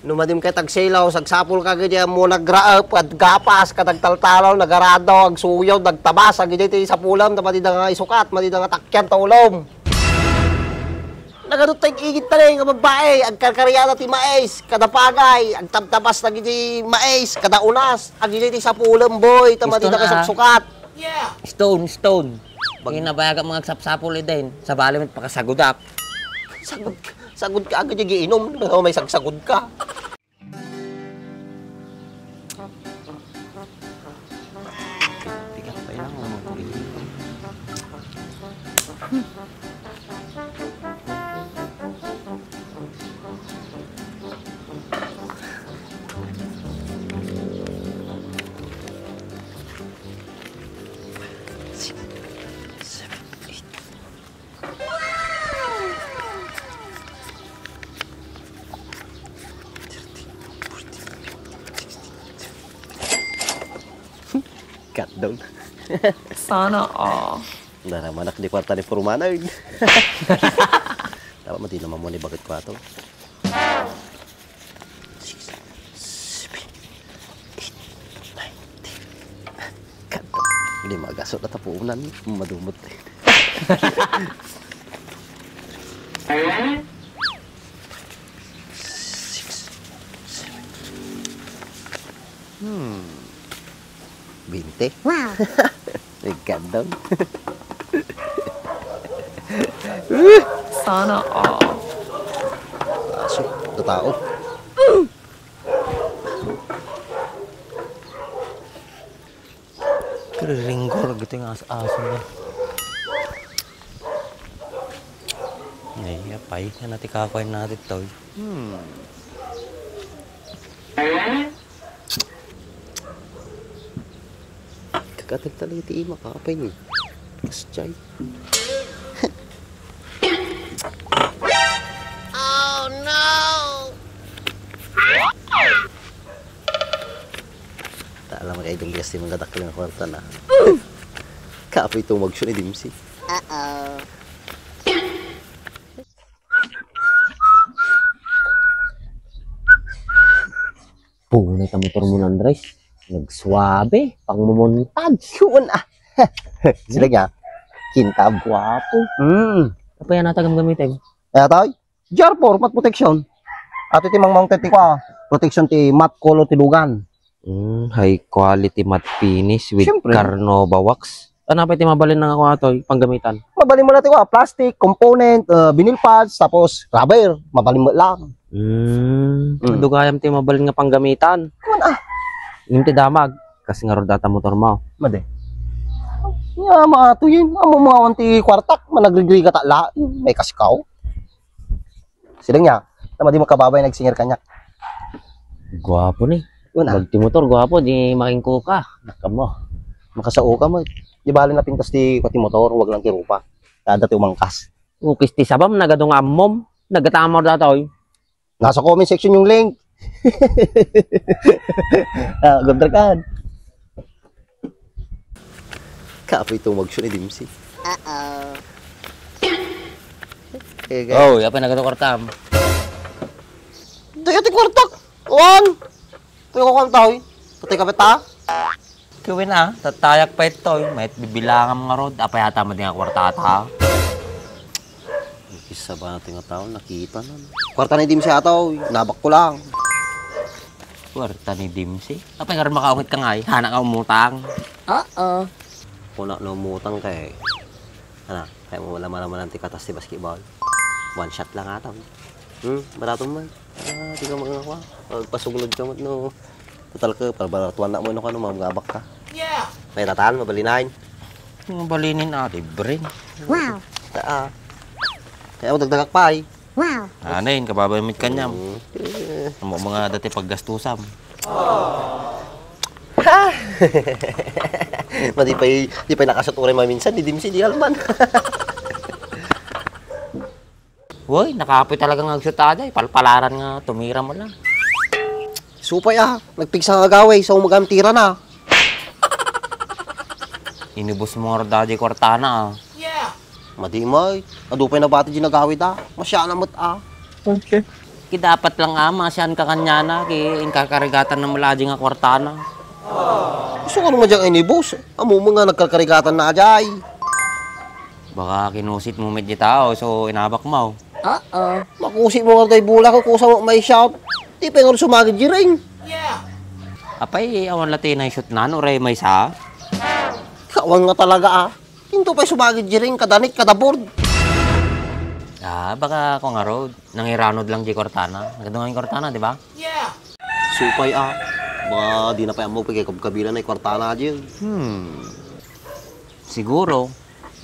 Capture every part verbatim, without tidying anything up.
No madi met kay tagselaw, agsapulka gidi ammo nagraep, aggapas, ket agtaltalaw, nagarado, agsuyod, agtabas, agidi ti sapulem, ta madi da nga isukat, madi da nga takyan ta ulom. Nagadu tay igid ta nga babbai, agkarkariada ti mais, kada pagay, agtabtabas dagiti mais, kada unas, agidi ti sapulem, boy, ta madi da nga isuksukat. Stone, stone. Bag- Inabayaga mga agsapsapul, eh, din. Sabali met pakasagudak. Sagud, sagud ka agad yung giinom. Ano, may sagsagud ka. Tika pa lang, oh. Six, seven, eight. Cut down. Sana all. Daramanak di kwarta ni Purmanay. Dapat mati naman mo ni bakit kwarto. Six, seven, eight, nine, ten. Cut. Hindi, magaso na tapunan. Madumot. Six, seven. Hmm. Binte? Wow. Nagkandang. Sana all. Aso, tatao. Kiriringgor gito nga as-aso na. Ay, apay, nga nati kakoy natin to. Hmm. Kakatag talaga ti ima, kapay ni. Aschay. Oh, no! Ta alam kay dong bias ti manggadakkel nga kwarta na. Kapoy tumagso ni Dimsi. Uh-oh. Punay ta motor mo, Andres. Nagsuabe, pangmumontag. Yun, ah. Sila niya. Kintab, guwapo. Hmm. Apa yan ata gamgamitin? Eh, atoy? G R four, matte protection. Ato ti mang mounted ti kwa. Protection ti matte color ti lugan. Hmm, high quality matte finish with Siyempre. Carnauba wax. Ano pa iti mabalin nga kung atoy panggamitan? Mabalin mo na ti kwa, plastic, component, uh, vinyl pads, tapos rubber. Mabalin mo lang. Hmm, Mm. dugayam ti mabalin nga panggamitan. Kuman, ah. Ngem ti damag, kas ngarud data motor mo. Madi. Nga, maato yun. Amo mga awan ti kwartak, managrigriga ta la. May kaskaw. Sila niya, ta madi makababay nagsingir kaniak. Guwapo ni. Una. Bag ti motor, guwapo, di makingkuka. Nakamo. Makasao ka mo. Di bali na pintas ti, pati motor, wag lang ti rupa. Kada ti umangkas. Ukis ti sabam, nagadu nga ammom. Nagatamor datoy. Nasa comment section yung link. Ah, gundra ka. Kapoy tumagso ni Dimsi. Uh-oh. Eh, guys. Oh, apa na kwartam? Daya ti kwartak. Wan. Kuya ko kwarta, oy. Patay ka beta? Kiwin a, tatayak pa itoy. Mayat bibilangam ngarud. Apay ata madi nga kwarta ata. Kisa ba natin nga tao, nakita na. Kwarta ni Dimsi ata, oy. Nabak ko lang. Kwarta ni Dimsi? Apay ngarud makaungit ka nga, eh. Hana ka umutang. Oo. Kuna na umutang ka, eh. Ana, kaya mo wala malaman ti katas ti basketball. One shot lang ata, oy. Hmm, barato man. Ah, di ka magngawa. Pagpasuglod ka man, no. Total ka, parbararuan na mo, no, kano, mangabak ka. Yeah! May tatan, mabalinain. Mabalinin, ah, libre. Wow! Ah. Kaya mo dagdagak pa, eh. Wow! Anin, kababay mo kanyam. Mm. Eh. Amo mga dati paggastusam. Ha? Ma, di pa'y, di pa'y nakasut uray maminsan, di, di mo si di alman. Woy, nakapoy talaga nga agsutada, eh. Palpalaran nga, tumira mo lang. Supay, ah. Nagpigsa nga agaway, so magamtira na. Inubos mo nga dadi kwartana, ah. Madi, may. Adu pay nabati di nagawid, ah. Masya na met, ah. Okay. Ki dapat lang ama, sian ka kanyana, ki inkarkarigatanna met laeng nga kwartana. Isu nga ruma diay ni boss, ammom nga nagkarkarigatanna diay. Baka kinusitmo met diay tao, so inabakmo. Oo. Makusitmo nga diay bola ko, kusa mo may shout. Di pay nga sumagid diay ring. Apay, awan la ti naisutnan, uray maysa? Awan nga talaga, ah. Into pay sumagid diay ring, kada net, kada board. Ah, baka ako ngarud. Nangiranod lang diay kwartana. Nagadu nga kwartana, di ba? Supay, ah. Baka dina pay ammok pay kabkabilan diay kwartana diay. Hmm. Siguro,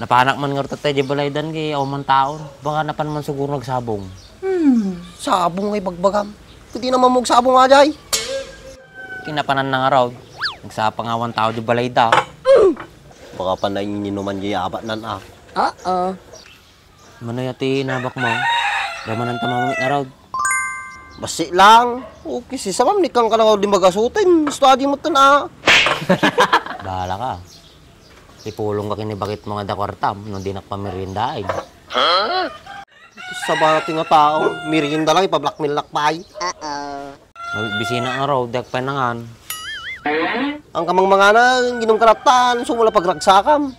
napanak man ngarud tatta diay balaydan, ki awan man taon. Baka napan man siguro nagsabong. Hmm, sabong nga ibagbagam. Ket dina man magsabong diay. Kinapananna ngarud. Nagsapa nga awan tao diay balayda. Baka pay nainuman diay abatnan, ah. Oo. Mano aya ti inabakmo? Damananta mamamit ngarud. Bassit lang. Okay, si sabam, ni kang ka lang di magasuten. Gusto adi mo tan, ah. Bahala ka. Ipulong ka ken ni baketmo nga adda kwartam, no dinak pameriendaen. Sabali nga tao, merienda lang, ipa-blackmail-nak pay. Mabibisina ngarud, diak pay nangan. Ang kamangmangana, ginom ka latta, isu mo la pagragsakam.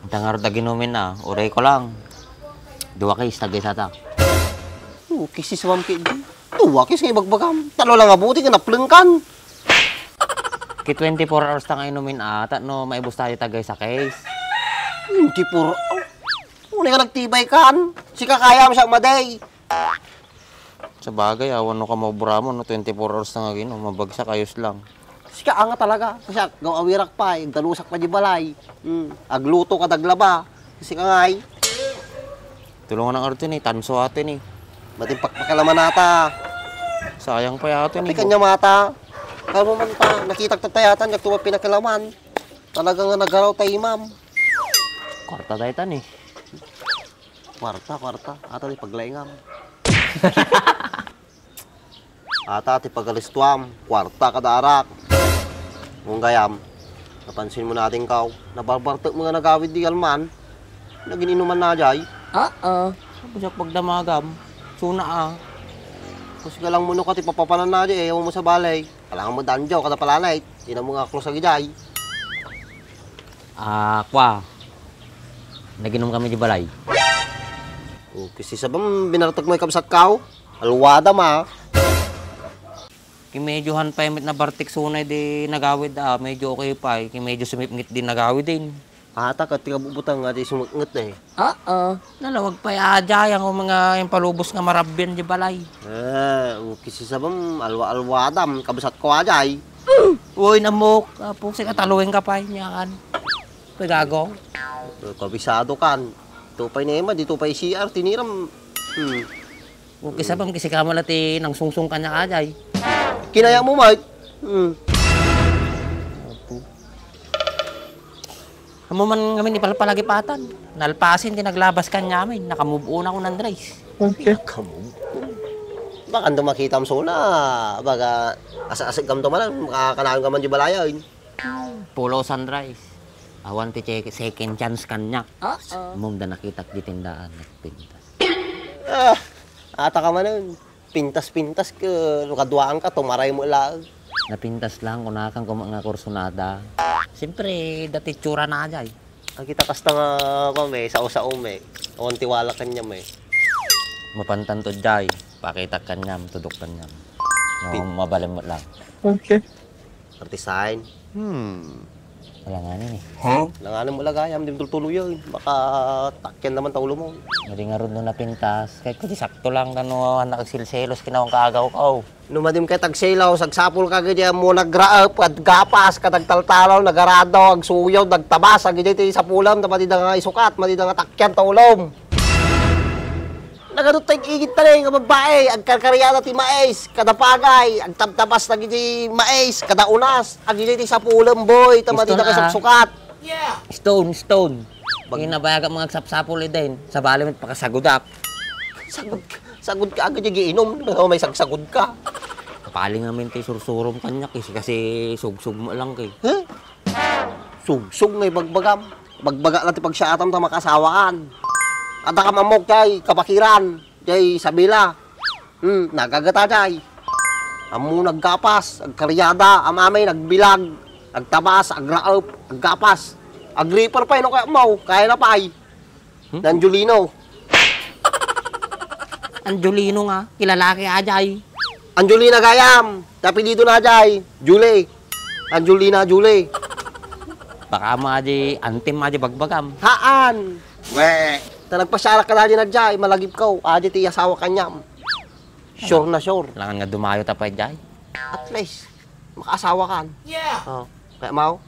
Ita ngarud a ginumin, ah, uray ko lang. Dua case, taggaysata. Dua case, sabam ki. Dua case nga ibagbagam. Talo lang a buti nga naplengkan. Ki twenty-four hours ta nga inumin, ah, tapno maibus tayo taggaysa case. Twenty-four hours? Unay nga nagtibay kan. Sika kayam siak madi. Sabagay, awan no kamauburamon, no? Twenty-four hours ta nga ginom, mabagsak, ayos lang. Sika nga talaga. Kasi ag-, awirak pay, agdalusak pay diay balay. Hmm. Agluto kada aglaba. Sika ngay. Tulongan ang arte ni, tanso ate ni. Ba't yung pakpakilaman ata? Sayang pay ate ni. Pati kanya mata. Kamo man ta, nakitak ta tayatan, yak tuwa pinakalaman. Talaga nga nagaraw tayo, ma'am. Kwarta dayta ni. Kwarta, kwarta. Ata ti paglaingam. Ata ti pagalistuam, kwarta kada arak. Ngem gayam, napansin mo na din kaw, nabarbartek mo nga nagawid di alman, nagin-inuman na jay. Oo. Tapos yak pagdamagam, suna a. Kasi ka lang muno ka ti papapanan na di, eh, mo sa balay. Kailangan mo danjaw, kada palanay. Ina mo nga aklos agi jay. Ah, kwa. Naginom kami di balay. O, kasi sabam, binartek mo ikabsat kaw. Alwada ma. Ki medyo han pay met nabartik sunay di nagawid, ah, medyo okay pay. Ki medyo sumipngit di nagawid din. Ata ket ti kabubutang nga di sumipngit eh. Oo. Nalawag pay ajay ang mga impalubos nga marabbian di balay. Eh, o, kasi sabam, alwa-alwadam, kabsat ko ajay. Uy, namok. Apo, sige, taluin ka pay, niyakan. Pagago. Eh, kabisado kan. Ito pay nema, dito pay C R, tiniram. Hmm. Okay, sabam, kasi kamo la ti nangsungsong kanya ajay. Kinaya mo, Mike? Hmm. Apo. Amo man ngamin ipalpalagipatan. Nalpasin ti naglabas kanyamin. Nakamove on ako, Andres. Okay. Nakamove on. Baka ando makitam suna. Baga asa-asig kam to man, makakanayon ka man di balayan. Pulo sunrise. Awan ti che-, second chance kanya. Oo. Mong da nakitak di tindaan, nagpintas. Ah, ata ka manen. Pintas-pintas ke, no kaduaan ka, tumaray mo laeng. Napintas lang, kunakan ko nga kursunada. Siyempre, dati tsura na jay. Ang kita kasta nga, kome, sao-sao me. Awan tiwala kanya me. Mapantan to jay. Pakita kanyam, tudok kanyam. No, Pi- mabalem mo lang. Okay. Artisan. Hmm. Alanganin eh. Huh? Alanganin mo lagayam, di mo tultuloy yun. Baka takyan naman taulo mo. Madi nga rod no napintas. Kay kuti sakto lang kano anak agsilselos kinawan kaagaw ka, oh. No madim kay tagselos, agsapul ka gidi mo nagraep, aggapas, kadagtaltalaw, nagarado, agsuyaw, nagtabas, agidi ti sapulem, ta madi da nga isukat, madi da nga takyan taulom. Nagadot tay igid ta nga babbai, agkarkariana ti mais, kada pagay, agtabtabas dagiti mais, kada unas, agidi ti sapulem, boy, ta madi da nga suksukat. Stone, stone. Bag- Kinabayagan mga agsapsapul, eh, din. Sabali met pakasagudak. Sagud ka, sagud ka agad yung giinom, no, may sagsagud ka. Kapaling amin ti sursurom kanyak, eh, kasi sugsug mo lang, eh. Huh? Sugsug nga ibagbagam. Bagbaga lang ti pagsiatam ta makasawaan. Adda ka mamok jay, kabakiran. Jay Isabela. Hmm, nagagata jay. Ammo naggapas, agkaryada, amamay, nagbilag, agtabas, agraep, aggapas. Agripper pay no kaya mo, kaya na pay. Hmm? Anjolino. Anjolino nga, kilalaki a jay. Anjolina gayam, apelyido na jay. Julie. Anjolina Julie. Baka mo adi, antim adi bagbagam. Haan. We. Ta nagpasiarak ka dadi na jay, malagip ka, adi ti asawa kanyam. Sure na sure. Langan nga dumayo ta pay jay. At least, makaasawa kan. Yeah. Oh, kaya mau,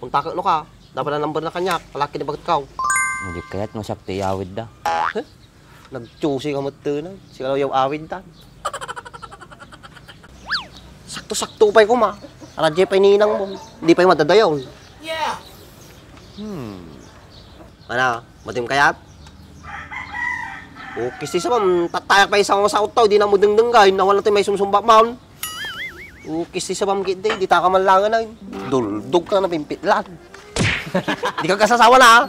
kontakek no ka, dapat na number na kanyak, palaki di baget ka. Hindi kaya't no siya ti iyawid da. Huh? Nagtsusi ka met na. Sika law yaw awid tan. Sakto-sakto pay kuma. Radye pay ninang mo. Di pay madadayaw. Yeah. Hmm. Ana, matim kayat? Okay, si sabam, tattayak pay sa sa utaw, di na mo dengdenggan, nawala tayo may sumsumba maun. Okay, si sabam gid, di ta ka man langan ay. Duldog ka na pimpitlan. Di ka kasasawa na, ha?